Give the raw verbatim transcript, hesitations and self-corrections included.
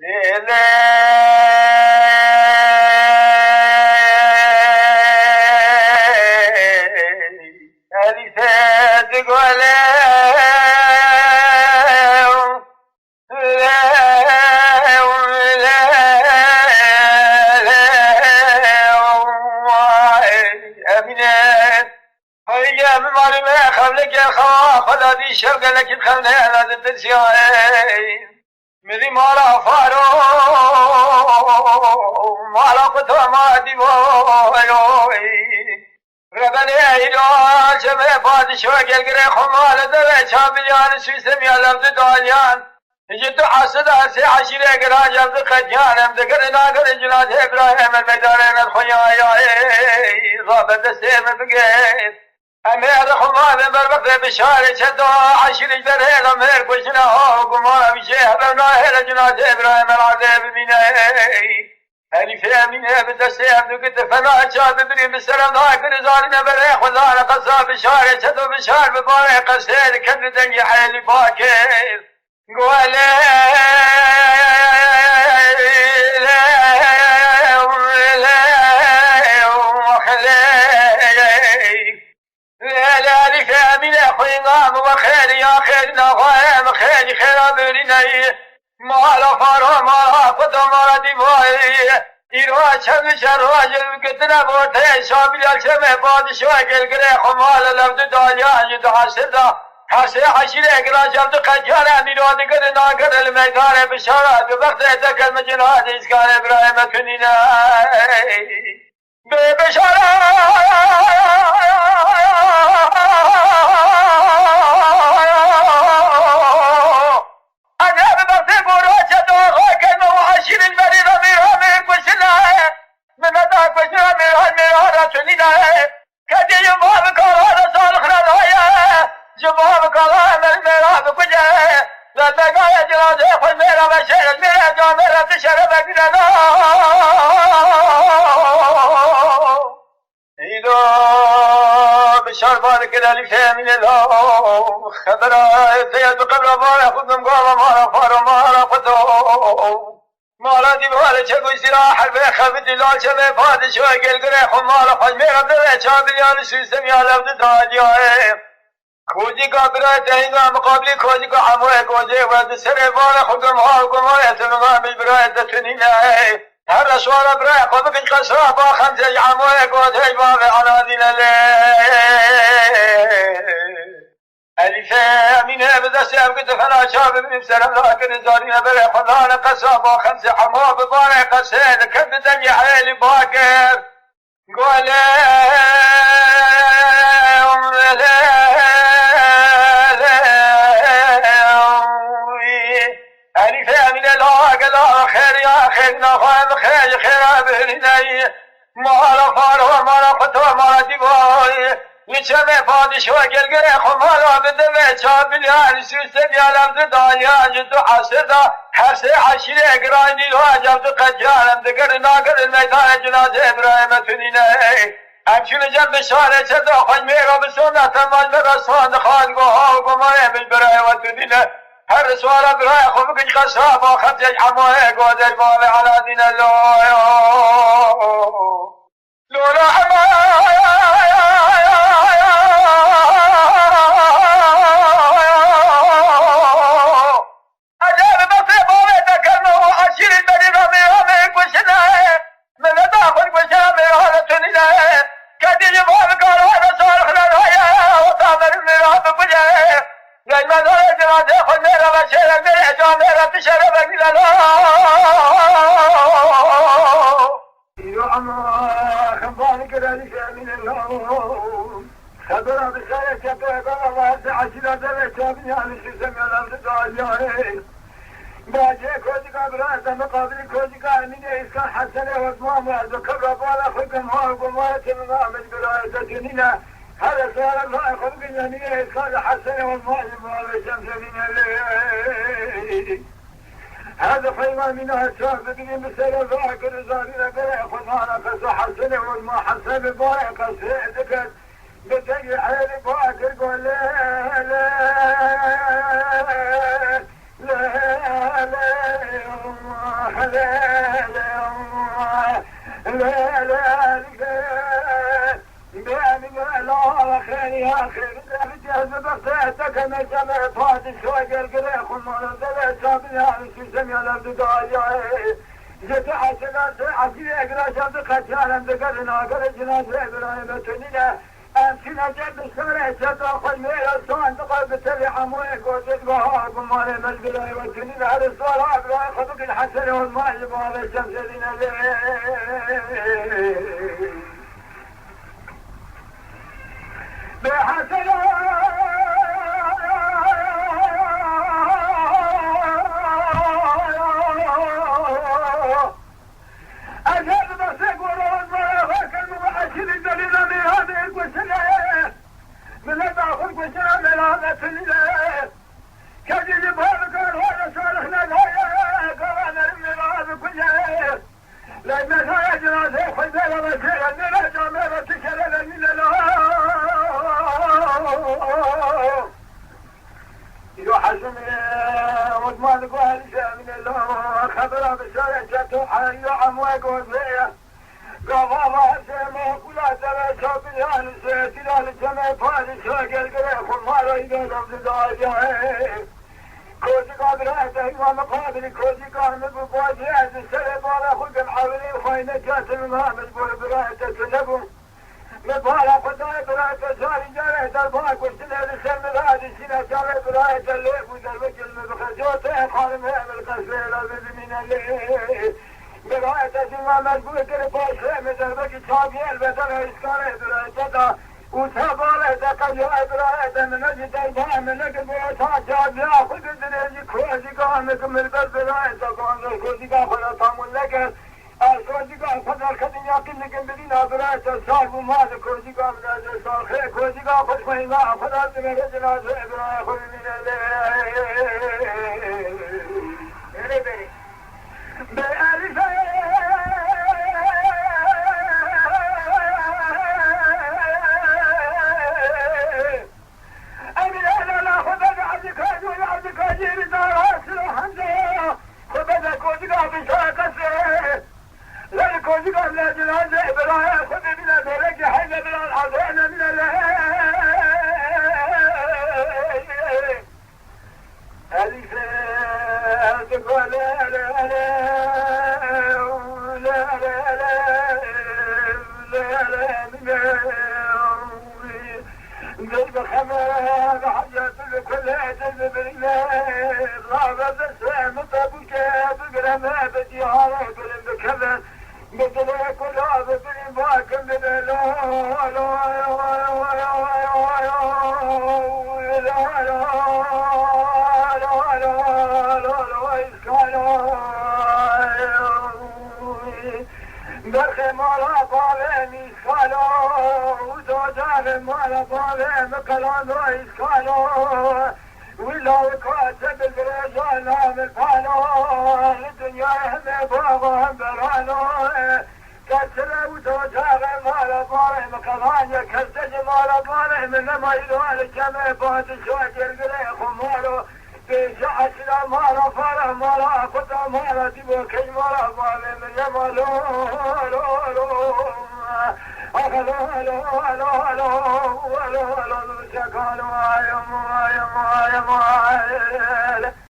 Lê lê, Elîfe di gole. Emîne, heyge min malê me xewleke xewa xwe dadî şev gelekî xewne ela ditirsiya ey. Milî mala faro, mala xwe tama dîvoyoy. Rebenê eyra çemê padişo gelgirê xwe male deve çabilyan sîstem ya levdi daliyan. Ji tu asida sê eşîrê giran ya di qetiyan em dikirin nakirin cilat Îbrahîm el meydanê me xwe ya ya ey. Rabe destê me bigir. Em ê erê xwe mavê ber bixê bi şarê çeto eşîrî berê de mêr kuşine ha û gumara wî jê heber nahêle cilat Îbrahîm el erdê bibîne. Elîfê Emîne bi destê ev du giti fena ça bibirî bi sere da kiri zarîne berê xwe zare qesa bi şarê çeto bi şar bi barê qesê diket bi dengê Elî Bakir. Guelê Lê Elîfê Emîne xwîna min we xêrî ya xêrîna xwe em xêrî xêra birîneyî. Mala faro mala xwe damara dîvayî. Îro çend û çend rojê min gitine borteyê şabilya çemê padişoyê gelgirê xwe mala lewdi daliya ji du hesir da. Her sê eşîrê giran çev du qetiyan em îro digirin nagirin li meydanê bişara du bextê tekel min cin hadî îskanê birayê me tunîne. Bê bişara. Ene bi destê goro çeto xwe keno eşîrî berî ve mêra mêr kuşine. Mehmeta kuşine mêra mêra re tunîne. Kedê ji bav kala re salix re daye. Ji bav kala me mêra bikuje. Ve megaye cinazê xwe mêra ve şêr mêra camêra tu şere ve gidena. Îda bi şerba dikir Elîfê Emînê law. Xebera teye tu qebra mala xwe dimgava mala faro mala xwe do. Mala dîvare çek û sîra herbê xebitî lal çemê padişoyê gelgirê xwe mala xwe mêra dere çabilyan û sîstem ya lew di dadiyaye. Kocika birayê te hînga miqabilî kocika Emoyê gocê we di serê vana xwe gum ha û gumayê tu min amî birayê te tu nîne. Her eşwara birayê xwe bikin qesra ba xemsê ji Emoyê gocê ji bavê Aladîne lê. Elîfê Emîne bi destê ev gidi fena çav bibînim serem rakir zarîne berê xwe dane qesra ba xemsê Emo bi barê qesê diket bi dengê Elî Bakir. Gole, Elîfê Emîne la gela xêr ya xêr naxwe em xêr xêra birîneyî. Mala faro mala xwe to mala dîvoyî. Li çemê padişo gelgirê xwe mala bi devê çabilyan sîstem ya lem di daliyan ji du esir da her sê eşîrê giran dîl wa cem du qetiyan em digirin nagirin meydanê cinazê birayê me tunîne. Em çûne cem bi şarê çeto xweş mêro bi sonda te mal me re sond xan goha û gomarê min birayê we tunîne. Her swara birayê xwe bikin qesra ba xemcek Emoyê gozê bavê Aladîne lo. Lora Emo. Ecêb bextê bavê te kerno eşîrî berî ramê ramê kuşine. Mileta xwe kuşine mêra re tunîne. Kedî ji bav kara re salix re daye. Weta merî mêra bikuje. Leyme dayê cinazê xwe mêra ve şêre mêrê camê re tu şere ve gîlena. Îro ema xembanî kirelî Emînê law. Xebera bi serê çepê bera ve her eşîra devê çabiyan li sîstem ya lewdi dayê. Bacê kocika birayê te miqabilî kocika Emînê Îskan Hesenê Osman ve ez bi qebra bala xwe gumar gumar te min amil birayê te tunîne. Her sara nayê xwe bikin Emînê Îskan li Hesenê Osman ji bavê Şemsedînê lê. Her dixweyma mîna çar bibînin bi sere ve kir zarî re bere xwe nara qesa Hesenê Osman Hesen bi barê qesê diket. Bi dengê Elî Bakir got lê lê lê lê. Em çûne cer dişarê çeta xwe mêra sandiqa bi tevî hemûyê gotin, bahar bi malê me ji birayê we tunî li her sala birayê xwe bikin Hesenê Osman ji bavê Şemsedîn Elî. Bê Hesena. Ez her dibesê gora wan mala xwe kem û eşîrî delîla mêranê kuşine. Mileta xwe kuşine mêranê tunîle. Kedî ji bar kar xwe de şarix nedaye, gava merim mêra bikuje. Lê mêraya cinazê xwe mêra ve jêre, mêra camê ve tu şere ve nîne la. Yo hezim, e, Osman Guhel Şemine la, xebera bi şarê çeto, e, yo hemû e gozê. Gava va hezê me kula deve şabiyan, zêtîra li cemê padîşa gelgirê xwe mara îne la didaya. Kozika birayê te hîva miqabilî, kozika min bi bacê ez li serê bala xwe gim hewilê xwe necatin û min bo birayê te tu nebû. Min bala xwe dayê birayê te carî carê derba kuştinê li ser min radî sîne carê birayê te lê bû derbekil min bi xecotê xalim hê min qesrê re bidimîne lê. Birayê te zî me mecbûr kir paşê min derbekî çaviyê li bedena îskarê birayê te da. Û te balê te qeyayê birayê te min ne jî derba min nekir bo ta caviya xwe di dirêjî kozîka min ki min ber birayê te bandir kozîka xwe re tamûl nekir. Ez kozîka xwe derxetin yaqîn dikim bidîna birayê te sar bû ma di kozîka min ez ê sarxê kozîka xwe ji xwe hîna xwe de dimêre cinazê birayê xwe bimîne lê. Berê berê. Bê Elîfê. Emîne lala xwe bede Elî Kacî, Elî Kacî li dara silo hemde. Xwe bede kozîka bîşa qesê. Lê kozîka bile cinazê birayê xwe bibîne derekî heyde bilan azê nemîne lê. Elîfê, ez digole lê, lê, lê, lê, lê, lê, lê, lê. Dil bi xeme, bi hecet, bi kulê, dil bi birîne. Rabe destê min te bûke, bigire me, bi dîharê birin bikeve. Bi dilê kula, bi birîn bakim bibe, lo, lo, lo, îskalo. Berxê mala bavê min îskalo, û docaxê mala bavê min qelando îskalo. Wî lawika te bi dirêja navê palo, li dinyayê heme bax û hem berano. Te çire û docaxê mala bavê min qelande, kes te ji mala bavê min nema îro li cemê padîşa girgirê xwe maro. Pêşe eşra mala fara mala xuda mala dîbo kej mala bavê min nema lo, lo, lo. Ax lo, lo, lo, lo, lo, lo, lo, çekalo, ay, ay, ay, ay, ay.